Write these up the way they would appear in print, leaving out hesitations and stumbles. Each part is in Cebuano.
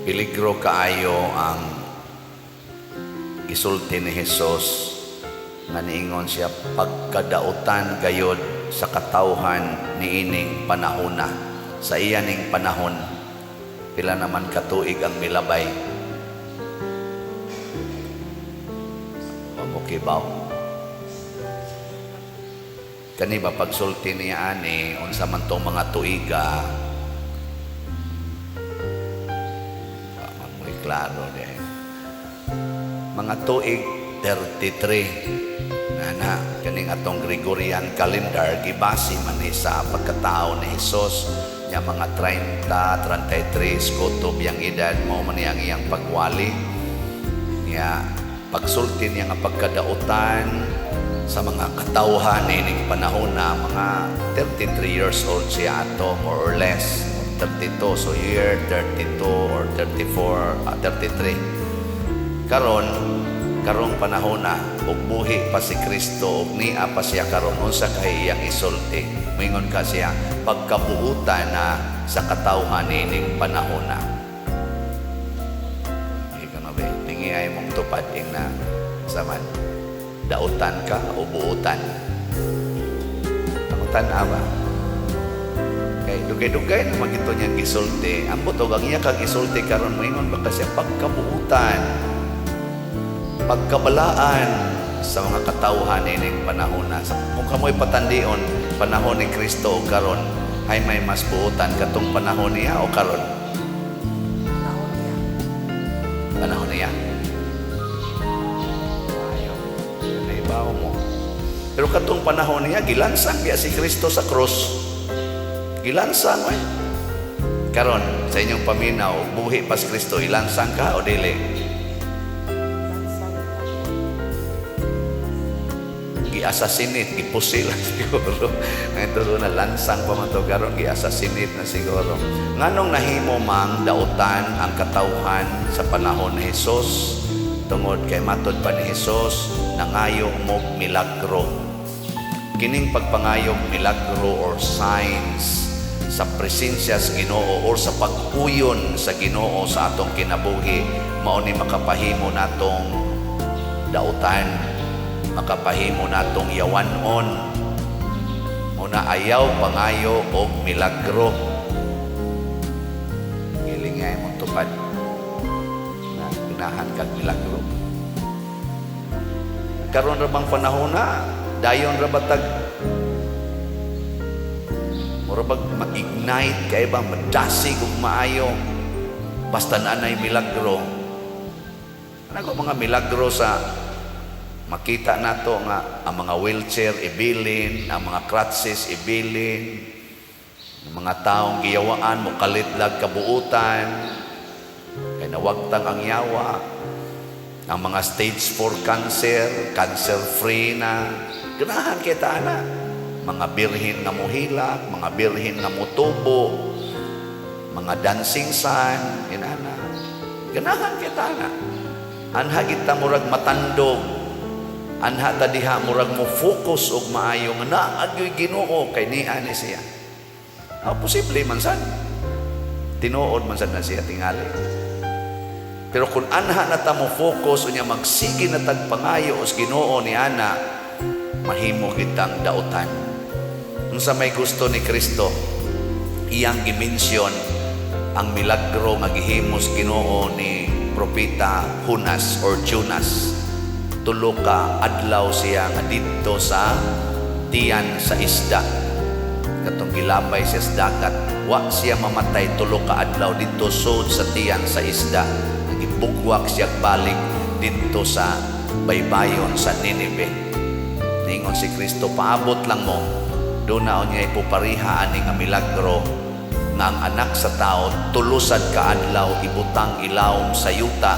Peligro kaayo ang gisulti ni Jesus nga niingon siya pagkadautan gayod sa katawhan niining panahona. Sa iya ning panahon, pila naman katuig ang milabay? Wa mo kibaw? Kani ba pagsulti niya ani unsa man tong mga tuiga? Wa man mo'y klaro di. Mga tuig 33 na kaning atong Gregorian calendar, gibase man ni sa pagkatao ni Hesus nya mga 30, 33 kutob yang edad, mao man ni ang iyang pagwali niya. Pagsulti niya nga pagkadautan sa mga katawhan nining panahon na, mga 33 years old siya ato, more or less 32, so year 32 or 34, 33 karon. Karong panahon na ug buhi pa si Kristo ug nia pa siya karon, unsa kay iyang isulti? Moingon ka siya pagkabuutan na sa katawhan nining panahon na. Ikaw na ba? Tingi ay mong tupad ing na saman. Dautan ka o buutan? Pangutan ba? Kay dugay-dugay na magito niyang gisulti. Ang butog ang iya kag isulti karon, moingon ba kasi pagkabuutan, pagkabalaan sa mga katawhan ining panahon na. Kung kamoy patandion, panahon ni Kristo o karon, hay may mas buutan, katong panahon niya o karon? Panahon niya. Panahon niya. Ayo, naibaw mo. Pero katong panahon niya, gilansang biya si Kristo sa krus. Gilansang, oy. Karon, sa inyong paminaw, buhi pa si Kristo, ilansang ka o dili? Lansang. Gi-assassinate, gipusil siguro. Ngayon na lansang pa man to karon, gi-assassinate na siguro. Nganong nahimo mang dautan ang katawhan sa panahon ni Jesus? Tungod kay matod pa ni Jesus, nangayo mo milagro. Kining pagpangayog milagro or signs sa presensya sa Ginoo or sa pag-uyon sa Ginoo sa atong kinabuhi, mao ni makapahimo natong dautan, makapahimo natong yawanon. Muna ayaw pangayo og milagro. Gilingay mong tupad na ganahan kag milagro. Karon ra bang panahon na dayon ra batag mura bag ma-ignite kay ba, madasig og maayo basta naanay milagro? Ano ko mga milagro sa makita nato nga ang mga wheelchair ibilin, ang mga crutches ibilin, ang mga taong giyawaan mo kalitlag kabuutan kay nawagtang ang yawa, ang mga stage 4 cancer, cancer free na. Ganahan kita ana. Mga birhin nga muhilak, mga birhin nga mutubo, mga dancing sun, inana. Ganahan kita ana. Anha kita murag matandog. Anha ta diha murag mo focus og maayo nga naa gyoy Ginoo kay niya ni siya. Ah, posible man sad. Tinuod man sad na siya tingali. Pero kung anha na ta mo focus unya magsige na tag pangayo os Ginoo ni ana, mahimo kitang dautan. Unsa may gusto ni Kristo? Iyang gi-mention ang milagro nga gihimos Ginoo ni propeta Jonas or Jonas. 3 ka adlaw siya nga didto sa tiyan sa isda. Katong gilabay siya sa dagat, wa siya mamatay 3 ka adlaw didto sud sa tiyan sa isda. Gibugwak siya balik didto sa baybayon sa Nineveh. Ningon si Kristo, "Paabot lang mo." Doon na niya ipupariha ani nga milagro nga ang anak sa tao 3 sad ka adlaw ibutang ilawom sa yuta,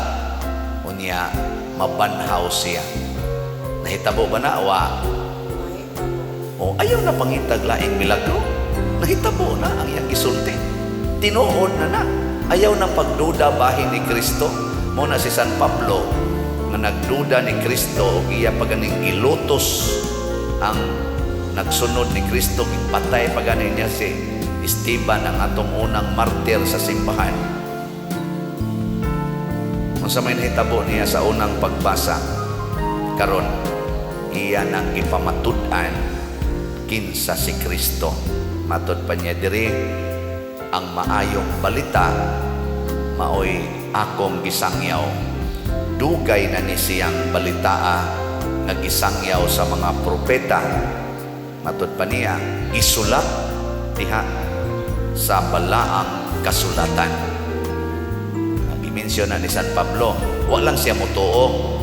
unya mabanhaw siya. Nahitabo ba na? Wa. O ayaw na pangitag laing milagro. Nahitabo na ang iyang gisulti. Tinuod na na. Ayaw na pagduda bahin ni Kristo. Mo na si San Pablo nga nagduda ni Kristo ug iya paganing gilutos ang nagsunod ni Kristo, gipatay pa gani niya si Esteban, ang atong unang martir sa simbahan. Unsa may nahitabo niya sa unang pagbasa karon, iya nang gipamatud-an kinsa si Kristo. Matod pa niya diri, ang maayong balita maoy akong gisangyaw. Dugay na ni siyang balitaa nga gisangyaw sa mga propeta. Matod pa niya, gisulat diha sa balaang kasulatan. Ang gi-mention na ni San Pablo, wa lang siya motuo.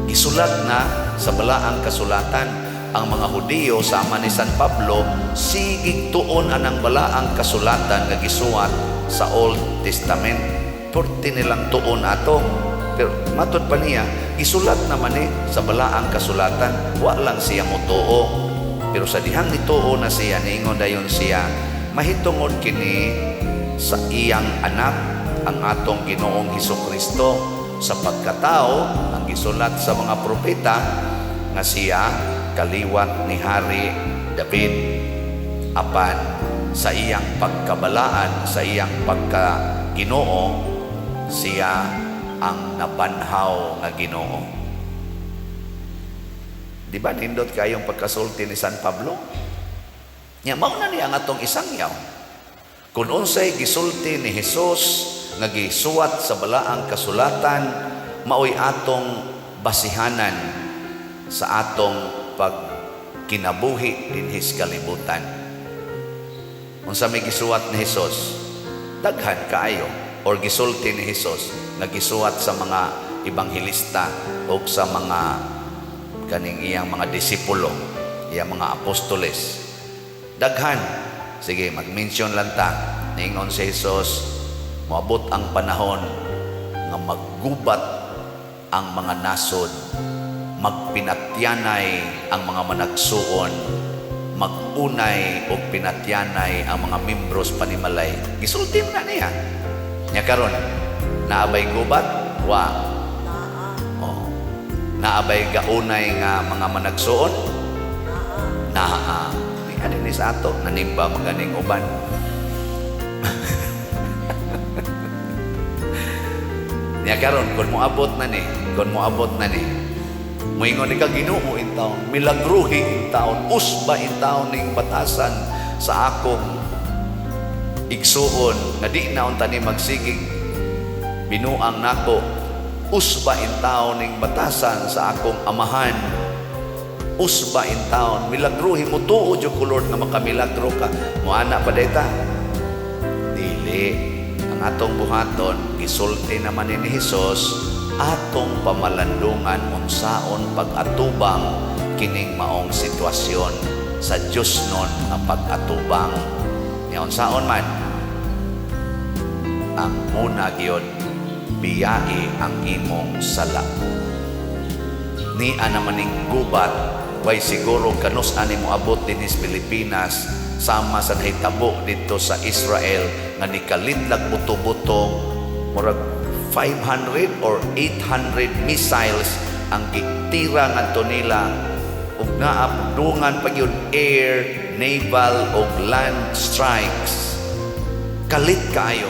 Gisulat na sa balaang kasulatan. Ang mga Hudiyo sama ni San Pablo, sigig tuon anang balaang kasulatan nga gisuwat sa Old Testament. Purti nilang tuon ato. Pero matod pa niya, gisulat naman eh sa balaang kasulatan, wa lang siya motuo. Pero sa dihang nituo na siya, niingon dayon siya, mahitungod kini sa iyang anak, ang atong Ginoong Hesus Kristo, sa pagkatao ang gisulat sa mga propeta nga siya kaliwat ni Hari David, apan sa iyang pagkabalaan, sa iyang pagka-Ginoo, siya ang nabanhaw nga Ginoo. Di ba nindot kayong pagkasulti ni San Pablo? Nya mao na niya ang atong isangyaw. Kung unsay gisulti ni Jesus nga gisuwat sa balaang kasulatan, maoy atong basihanan sa atong pagkinabuhi dinhi sa kalibutan. Unsa may gisuwat ni Jesus? Daghan kaayo or gisulti ni Jesus nga gisuwat sa mga ebanghelista o sa mga kaning iyang mga disipulo, iyang mga apostoles. Daghan. Sige, mag-mention lang ta. Ningon si Jesus, moabot ang panahon nga maggubat ang mga nasod, magpinatyanay ang mga managsuon, mag-unay og pinatyanay ang mga membros panimalay. Gisulti na niya. Nya karon, naa bay gubat? Wa. Naa. Oh. Naa bay gaunay nga mga managsuon? Naa. Naa. Ni ano ni sa ato, nanimba maganing uban. Nya karon kung moabot na ni, kung moabot na ni, moingon ni ka, "Ginoo in taon, milagruhi in taon, usba in taon ning batasan sa akong igsuon nga di na unta ni magsigig binuang nako, usba in taon ning batasan sa akong amahan, usba in taon, milagruhi mo, tuo jud ko, Lord, nga makamilagro ka." Moana pa dayta? Dili. Ang atong buhaton, gisulti naman ni Jesus, atong pamalandungan unsaon pag-atubang kining maong sitwasyon sa Diyos nun nga pag-atubang. Nya unsaon man? Ang una gyud, biyai ang imong sala. Nia naman ning gubat, way siguro kanus ani mo abot dinhi sa Pilipinas sama sa nahitabo dito sa Israel nga nikalitlag buto-buto, murag 500 or 800 missiles ang gitira ngadto nila ug naa dungan pa gyud air, naval ug land strikes. Kalit kaayo,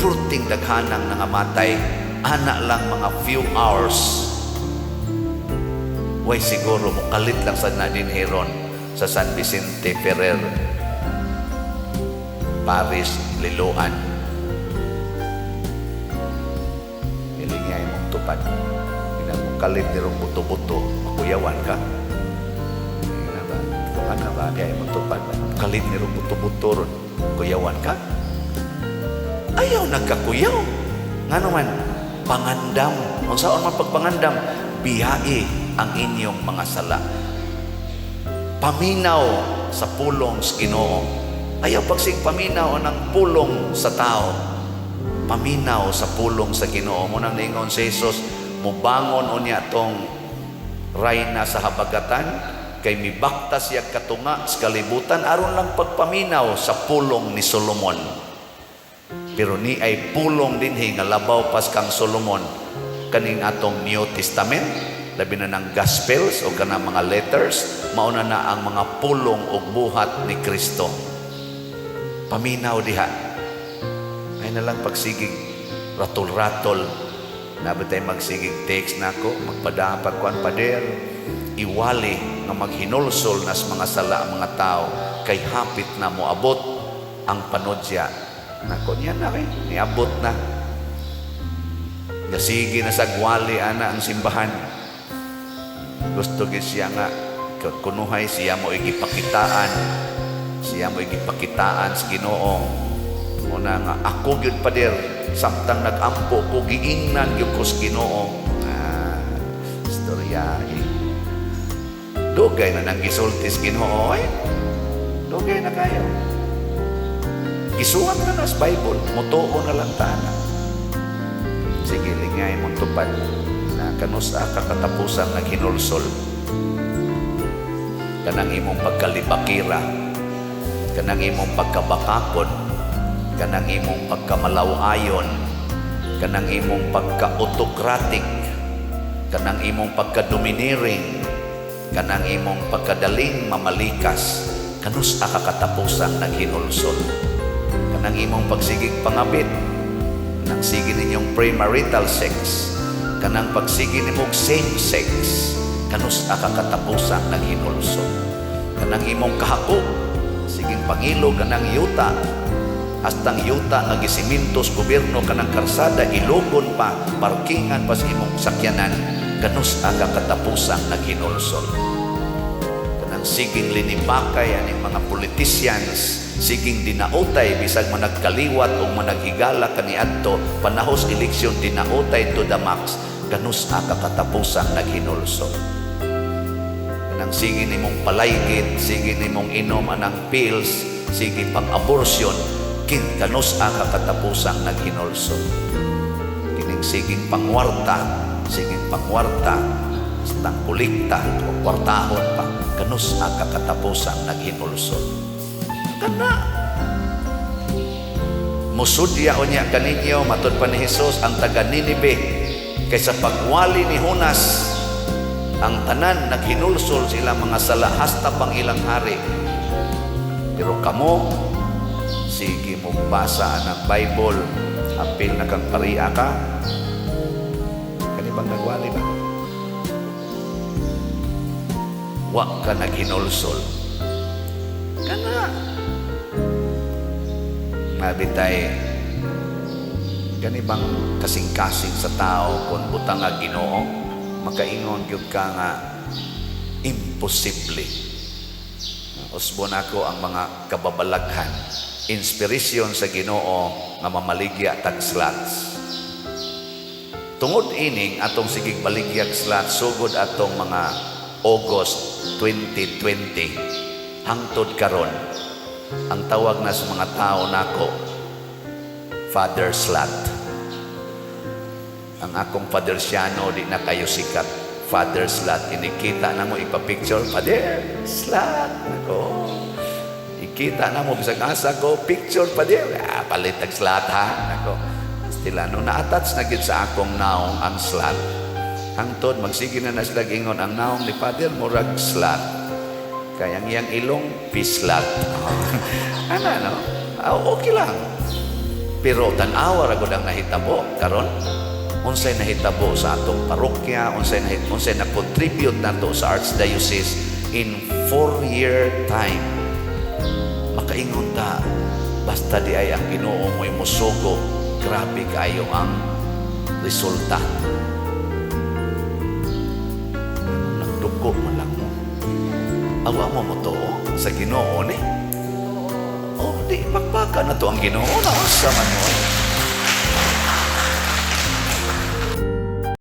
purting daghanang nangamatay ana lang mga few hours. Way siguro mo kalit lang sa Nadine Heron sa San Vicente Ferrer Parish, Liloan. Hiling niya imong tupad. Kalit nirong buto-buto, makuyawan ka. Ina ba? Kung ano ba, kaya imong tupad. Kalit nirong buto-buto ron, kuyawan ka. Ayaw nagkakuyaw. Ngano man, pangandam. Unsaon man pagpangandam? Biyai ang inyong mga sala. Paminaw sa pulong sa Ginoo. Ayaw pagsig paminaw ng pulong sa tao. Paminaw sa pulong sa Ginoo. Munang ningon si Jesus, mubangon unya tong rayna sa habagatan kay mibakta siya katunga sa kalibutan aron lang pagpaminaw sa pulong ni Solomon. Pero ni ay pulong dinhi nga labaw pas kang Solomon, kaning atong New Testament, labi na ng Gospels o kanang mga letters, mauna na ang mga pulong ug buhat ni Kristo. Paminaw diha. Ay na lang pagsigig ratol-ratol. Naa ba tay magsigig text nako, magpadapag kuan, "Pader, iwali nga maghinulsol nas mga sala ang mga tao kay hapit na moabot ang panudya." Nako niya na kay niabot na. Gasige na sa gwali ana ang simbahan. Gusto gid siya nga kunuhay siya mo igipakitaan. Siya mo igipakitaan sa Ginoo. Muna nga ako gyud, pader, samtang nagampo ko, giingnan gyud ko sa Ginoo. Ah, istorya eh. Dugay na nang gisulti sa Ginoo eh. Dugay na kayo. Gisuwat na na sa Bible, mutuo na lang tana. Sige, lingay mong tupad na kanusa ka katapusan naghinulsol. Kanang imong pagkalibakira, kanang imong pagkabakakon, kanang imong pagkamalawayon, kanang imong pagka-autocratic, kanang imong pagka-domineering, kanang imong pagkadaling mamalikas, kanus-a ka katapusan naghinulsol. Kanang imong pagsigig pangabit, kanang sige ninyong premarital sex, kanang pagsige nimong same sex, kanus-a ka katapusan naghinulsol. Kanang imong kahako, siging pangilo kanang yuta, hastang yuta nga gisimintos gobyerno kanang karsada, ilugon pa, parkingan pa sa imong sakyanan, kanus-a ka katapusan naghinulsol. Kanang siging linibakay aning mga politicians, siging dinautay bisag managkaliwat o managhigala kaniadto, panahos eleksyon dinautay to the max, kanus-a ka katapusan naghinulsol. Kanang sige nimong palaygit, sige nimong inom anang pills, sige pang-abortion, kin kanus-a ka katapusan naghinulsol. Kining siging pangwarta, tang kolekta o kwartahon pa, kanus-a ka katapusan naghinulsol. Kana musudya unya kaninyo, matud pa ni Jesus ang taga Ninibe, kaysa pagwali ni Jonas ang tanan naghinulsol sila mga sala, hasta pang ilang hari. Pero kamo, sige mo basa ang Bible, apil na kang paria ka. Kani bang nagwali ba? Wa ka naghinulsol. Kana mabitay kani bang kasing-kasing sa tao kung butang nga Ginoo, makaingon gyud ka nga imposible. Usbon ako ang mga kababalaghan, inspiration sa Ginoo nga mamaligya tag slots. Tungod ining atong sigig baligyag slots sugod atong mga August 2020 hangtod karon, ang tawag na sa mga tao nako, Father Slut. Ang akong Father Siano di na kayo sikat. Father Slut. Inikita na mo ipapicture, "Father Slut." Ako. Ikita na mo bisag asa ko, "Picture, Father." "Ah, palit ang slut ha." Ako. Stila no na-attach na gid sa akong naong ang slut. Hangtod magsige na na sila ingon ang naong ni Father murag slut. Kaya ang iyang ilong pislat. Ana no? Ah, okay lang. Pero tan-awa ra gud ang nahitabo karon. Unsay nahitabo sa atong parokya, unsay na contribute nato sa archdiocese in 4-year time. Makaingon ta, basta di ay ang Ginoo mo'y musugo, grabe kayo ang resulta. Nagduko man lang mo. Awa mo mo to sa Ginoo ni. Oh, di pakpaka na to ang Ginoo na unsa man mo.